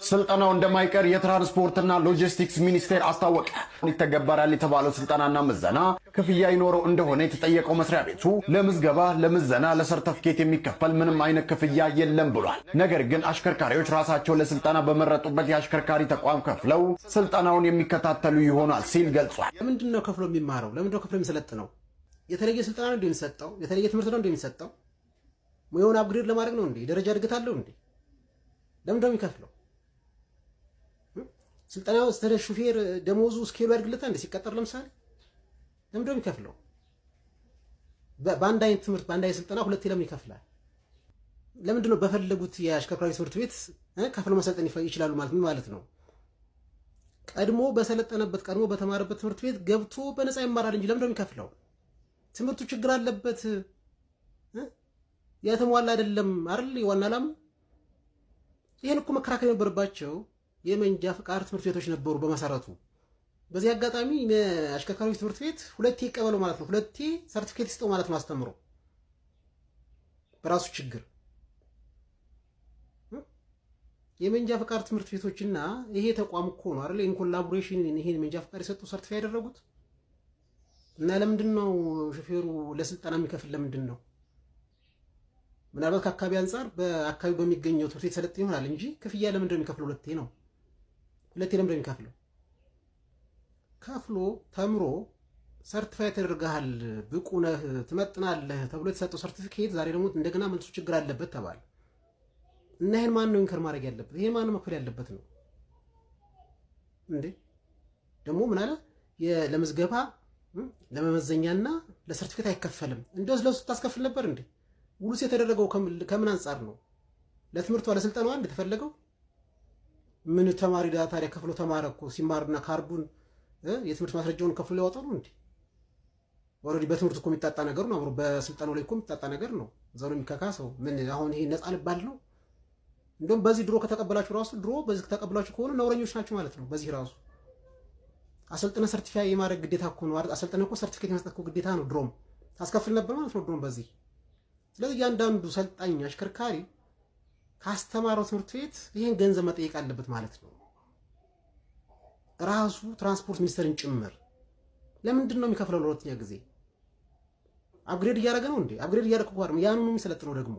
ስልጠናው እንደማይቀር የትራንስፖርትና ሎጂስቲክስ ሚኒስቴር አስታወቀ። ይተገበራል የተባለው ስልጠናና ምዘና ክፍያ ይኖረው እንደሆነ የተጠየቀው መስሪያ ቤቱ ለምዝገባ፣ ለምዘና፣ ለሰርተፍኬት የሚከፈል ምንም አይነት ክፍያ የለም ብሏል። ነገር ግን አሽከርካሪዎች ራሳቸው ለስልጠና በመረጡበት የአሽከርካሪ ተቋም ከፍለው ስልጠናውን የሚከታተሉ ይሆናል ሲል ገልጿል። ለምንድን ነው ከፍሎ የሚማረው? ለምንድን ነው ከፍሎ የሚሰለጥነው? የተለየ ስልጠና ነው እንደሚሰጠው? የተለየ ትምህርት ነው እንደሚሰጠው? ሙያውን upgrade ለማድረግ ነው እንዴ? ደረጃ እድገት አለው እንዴ? ለምንድን ነው የሚከፍለው? ስልጠናው ስለ ሹፌር ደሞዙ scale ኡ ያድግለታል እንዴ ሲቀጠር ለምሳሌ? ለምንድን ነው የሚከፍለው? በአንድ አይነት ትምህርት፣ በአንድ አይነት ስልጠና ሁለቴ ለምን ይከፍላል? ለምንድን ነው በፈለጉት የአሽከርካሪ ትምህርት ቤት ከፍለው መሰልጠን ይችላሉ ማለት ምን ማለት ነው? ቀድሞ በሰለጠነበት፣ ቀድሞ በተማረበት ትምህርት ቤት ገብቶ በነፃ ይማራል እንጂ ለምንድን ነው የሚከፍለው? ትምህርቱ ችግር አለበት፣ የተሟላ አይደለም አይደል? ዋና ዓላማ ይህን እኮ መከራከር የነበረባቸው የመንጃ ፍቃድ ትምህርት ቤቶች ነበሩ በመሰረቱ። በዚህ አጋጣሚ አሽከርካሪዎች ትምህርት ቤት ሁለቴ ይቀበለው ማለት ነው፣ ሁለቴ ሰርቲፊኬት ይስጠው ማለት ነው። አስተምሮ በራሱ ችግር የመንጃ ፍቃድ ትምህርት ቤቶችና ይሄ ተቋም እኮ ነው አይደል? In collaboration ይሄን የመንጃ ፍቃድ የሰጡ፣ certify ያደረጉት። እና ለምንድን ነው ሾፌሩ ለስልጠና የሚከፍል? ለምንድን ነው? ምናልባት ከአካባቢ አንጻር በአካባቢ በሚገኘው ትምህርት ቤት ሰለጥን ይሆናል እንጂ ክፍያ ለምንድን ነው የሚከፍለው? ሁለቴ ነው። ሁለቴ ለምንድን ነው የሚከፍለው? ከፍሎ ተምሮ certify ተደርገሃል፣ ብቁ ነህ፣ ትመጥናለህ ተብሎ የተሰጠው ሰርቲፊኬት ዛሬ ደግሞ እንደገና መልሶ ችግር አለበት ተባለ። እና ይሄን ማን ነው incur ማድረግ ያለበት? ይሄን ማን ነው መክፈል ያለበት ነው እንዴ? ደግሞ ምን አለ? ለምዝገባ፣ ለመመዘኛና ለሰርቲፊኬት አይከፈልም። እንደው ለሱ ታስከፍል ነበር እንዴ? ውሉስ የተደረገው ከምን አንጻር ነው? ለትምህርቷ፣ ለስልጠናዋ እንደተፈለገው ምን ተማሪ ታዲያ ከፍሎ ተማረ እኮ። ሲማርና ካርዱን፣ የትምህርት ማስረጃውን ከፍሎ ሊያወጣው ነው እንዴ? Already በትምህርት እኮ የሚጣጣ ነገር ነው። አብሮ በስልጠናው ላይ እኮ የሚጣጣ ነገር ነው። እዛው ነው የሚካካሰው። ምን አሁን ይሄ ነፃ ልባል ነው? እንደውም በዚህ ድሮ ከተቀበላችሁ ራሱ፣ ድሮ በዚህ ከተቀበላችሁ ከሆነ ነውረኞች ናችሁ ማለት ነው። በዚህ ራሱ አሰልጥነ certify የማድረግ ግዴታ እኮ ነው። አሰልጥነ እኮ ሰርቲፊኬት መስጠት እኮ ግዴታ ነው። ድሮም ታስከፍል ነበር ማለት ነው። ድሮም በዚህ። ስለዚህ እያንዳንዱ ሰልጣኝ አሽከርካሪ ካስተማረው ትምህርት ቤት ይህን ገንዘብ መጠየቅ አለበት ማለት ነው። ራሱ ትራንስፖርት ሚኒስቴርን ጭምር ለምንድን ነው የሚከፍለው ለሁለተኛ ጊዜ? Upgrade እያደረገ ነው እንዴ? Upgrade እያደረገ እኮ አይደለም፣ ያንኑ የሚሰለጥነው ደግሞ።